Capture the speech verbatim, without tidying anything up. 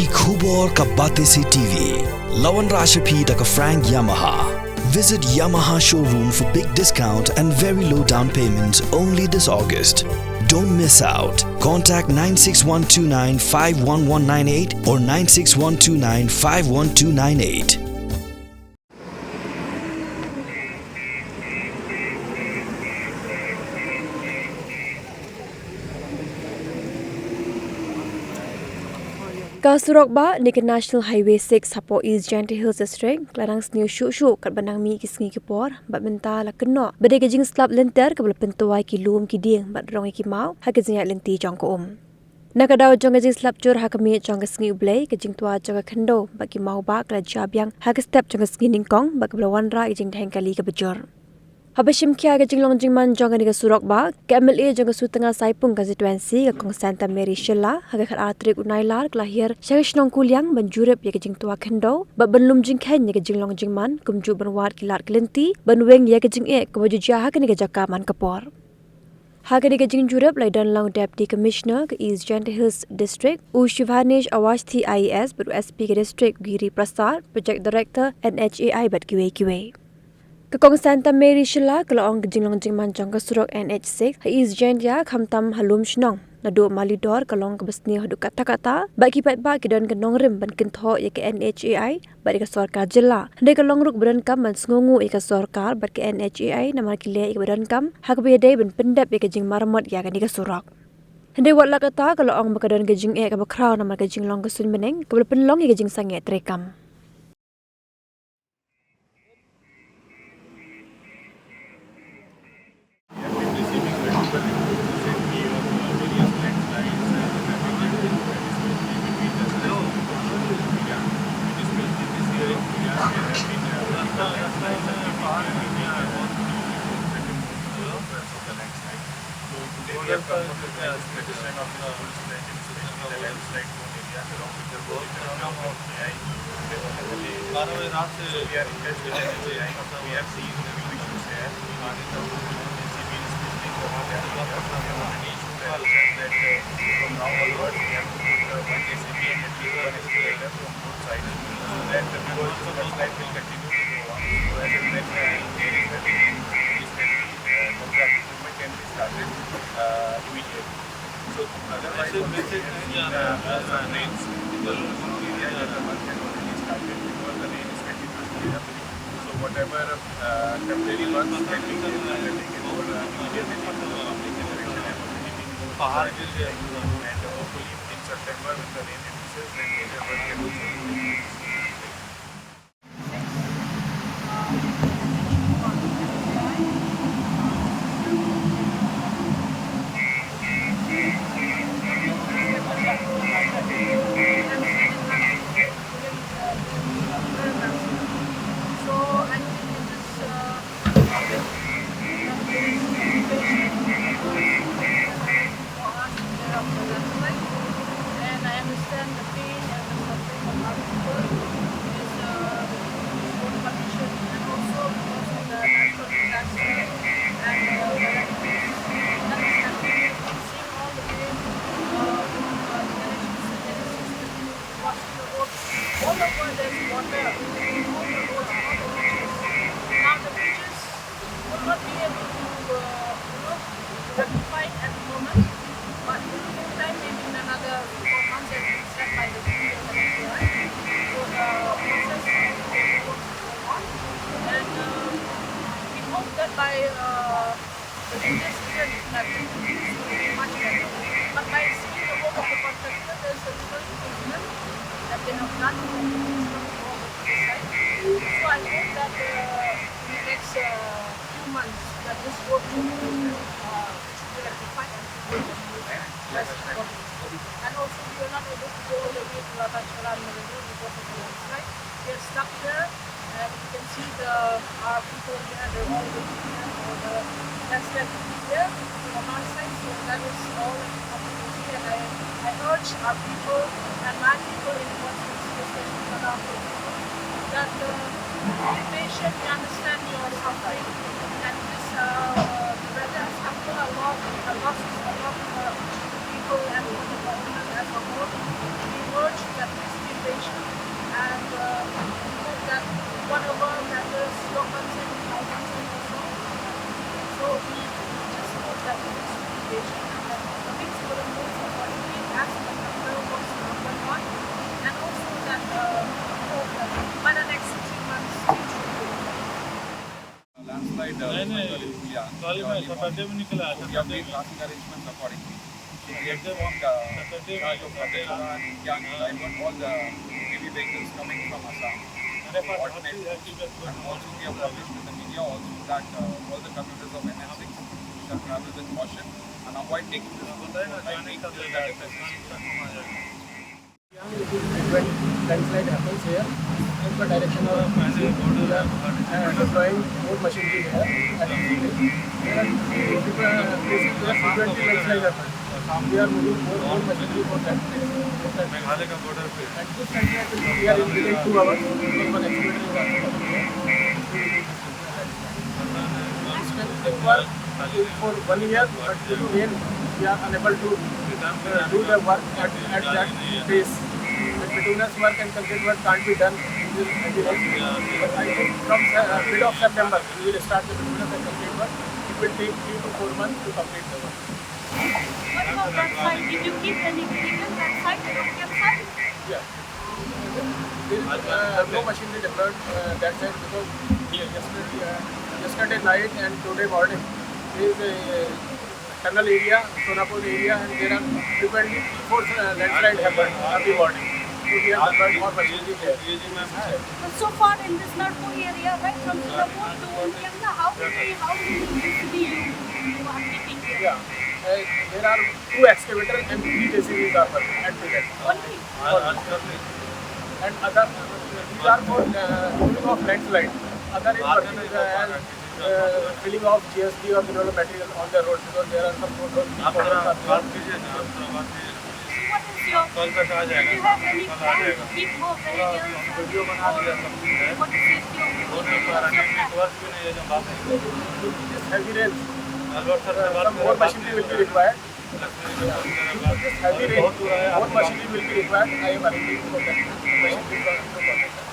Ki khubor ka Batesi T V. La wanrah sha phi da ka Frank Yamaha. Visit Yamaha showroom for big discount and very low down payments only this August. Don't miss out. Contact nine six one two nine five one one nine eight or nine six one two nine five one two nine eight. Ka surok bah ne ka National Highway six hapoh East Jaintia Hills District ka la nang sniew shuh shuh katba nang mih ki sngi ki por, bad mynta la kynnoh ba dei ka jingslap lynter kaba la pyntuwai ki lum ki dieng bad rong ïa ki maw ha ka jingïaid lynti jong ka um. Na ka daw jong ka jingslap jur ha ka miet jong ka sngi U Blei, ka jingtwa jong ka khyndew bad ki maw bah ka la jia biang ha ka step jong ka sngi nyngkong, bad kaba la wanrah ka jingdheng kali kaba jur. Haba shim khia ka jinglong jingman jong kane ka surok bah, ka M L A jong ka Sutnga Saipung Constituency, ka Kong Santa Mary Shylla, ha ka khatar tarik u Nailar ka la hiar sha ka shnong Kuliang ban jurip ïa ka jingtwa khyndew bad ban lum jingkheiñ ïa ka jinglong jingman, kumjuh ban wad ki lad ki lynti ban weng ïa ka jingeh kaba ju jia ha kane ka jaka man ka por. Ha kane ka jingjurip la ïadon lang u Deputy Commissioner ka East Jaintia Hills District, u Shivanesh Awasthi I A S, bad u S P ka District, Giri Prasad, Project Director N H A I bad kiwei kiwei. Ka Kong Santa Mary Shylla ka la ong ka jinglong jingman jong ka surok N H six ha East Jaintia khamtam ha lum shnong, naduh Malidor ka long kaba sniew haduh katta katta, bad ki paidbah ki don ka nongrim ban kynthoh ïa ka N H A I bad ïa ka sorkar jylla. Hynrei ka long ruh kaba donkam ban sngewnguh ïa ka sorkar bad ka N H A I namar ki leh ïa kaba donkam ha kaba ïadei ban pyndep ïa ka jingmaramot ïa kane ka surok. Hynrei wat la katta, ka la ong ba ka don ka jingeh kaba khraw namar ka jinglong ka suiñ bneng kaba la pynlong ïa ka jingsangeh treikam. So we are in touch with N H A I. We have seen the issues there. N C B is specially for our area. We want N H A I to understand that, uh, from now onwards, we have to put, uh, one N C B and at least one excavator from both sides, so that the, because the first line will continue to go on. So as and when, uh, there is a need, uh, equipment can be started, uh, immediately. So otherwise, also we have seen, uh, uh, some rains in the lower area that the work has already started because the rain is continuously happening. So whatever, uh, temporary works can be done, uh, taken over, uh, immediately for the public interaction and also the people. So I will, uh, and hopefully in September when the rain reduces, then major work can also be taken. So I think it is, uh, for us to get off the landslide. And I understand the pain and the suffering of our people. It is, uh, it is both condition and also because of the natural disaster and, uh, the refugees. That is happening. We've seen all the pain, uh, from, uh, the generations to generations, the people crossing the road. All over there's water. All the roads, all the beaches. Now the beaches will not be able to, uh, you know, rectify at the moment, but in the meantime, maybe in another few more months, as we said, by the June, so the process of the works is going on. And, uh, we hope that by, uh, the winter season, that the conditions will be much better. But by seeing the work of the contractor, there's a little improvement that they have done in the construction work on the site. So I hope that, uh, in the next, uh, few months, that this road will be, uh, it should be rectified and people can move as accordingly. And also, we are not able to go all the way to Ladacherra and Maredu because of the landslide. We are stuck here, and you can see the, our people here, they're all waiting here for the rescue here from our side. So that is all I can offer today, and I, I urge our people and my people in the constituency, especially Ladacho people, that, uh, be patient. We understand your suffering, and this, uh, the weather has hampered a lot, the losses a lot for the people and for the government as a whole. We urge that this नहीं, कल में सैटरडे में निकला है, तो we have made traffic arrangements accordingly. So we have informed uh, in charge of Patachora and Umkiang to divert all the heavy vehicles coming from Assam to alternate routes. And also we have published in the media also that uh, all the commuters of N H six should travel with caution and avoid taking this route. So I think till that effect is It is frequent landslide happens here. As per direction of P C, we are uh, deploying more machinery here. At P C, there are three different places where frequently landslide happens. We are moving more, more machinery for that place. For that place. At this time, I think we are in within two hours because one excavator is also coming here. We will do this. It's been work for one year, but due to rain, we are unable to uh, do the work at, at that pace. The bituminous work and concrete work can't be done in this heavy rain. But I think from uh, mid of September, we will start the bituminous and concrete work. It will take three to four months to complete the work. What about that side? Did you keep any vehicle that side, the Rohtak side? Yeah. There is uh, no machinery deployed uh, that side because yesterday, uh, yesterday night and today morning there is a tunnel area, Sonapur area, and there are frequently three, four uh, landslide happen every morning. So we have deployed more machinery there. So far in this Narpur area, right from Sonapur to Umkiang, how many, how many J C B you, you are keeping here? Yeah, uh, there are two excavator and three J C Bs are working at present. Only? Only. And other, these are for uh, removal of landslide. Other is working uh, as uh, filling of J S B or mineral material on the road because there are some road, road problems are there. What is your, do you have any plan to keep more vehicles on the road? What is safety of the people? What's your plan? Due to this heavy rains, uh, some more machinery will be required. Due to this heavy rain, more machinery will be required. I am arranging for that machinery for, for contractor.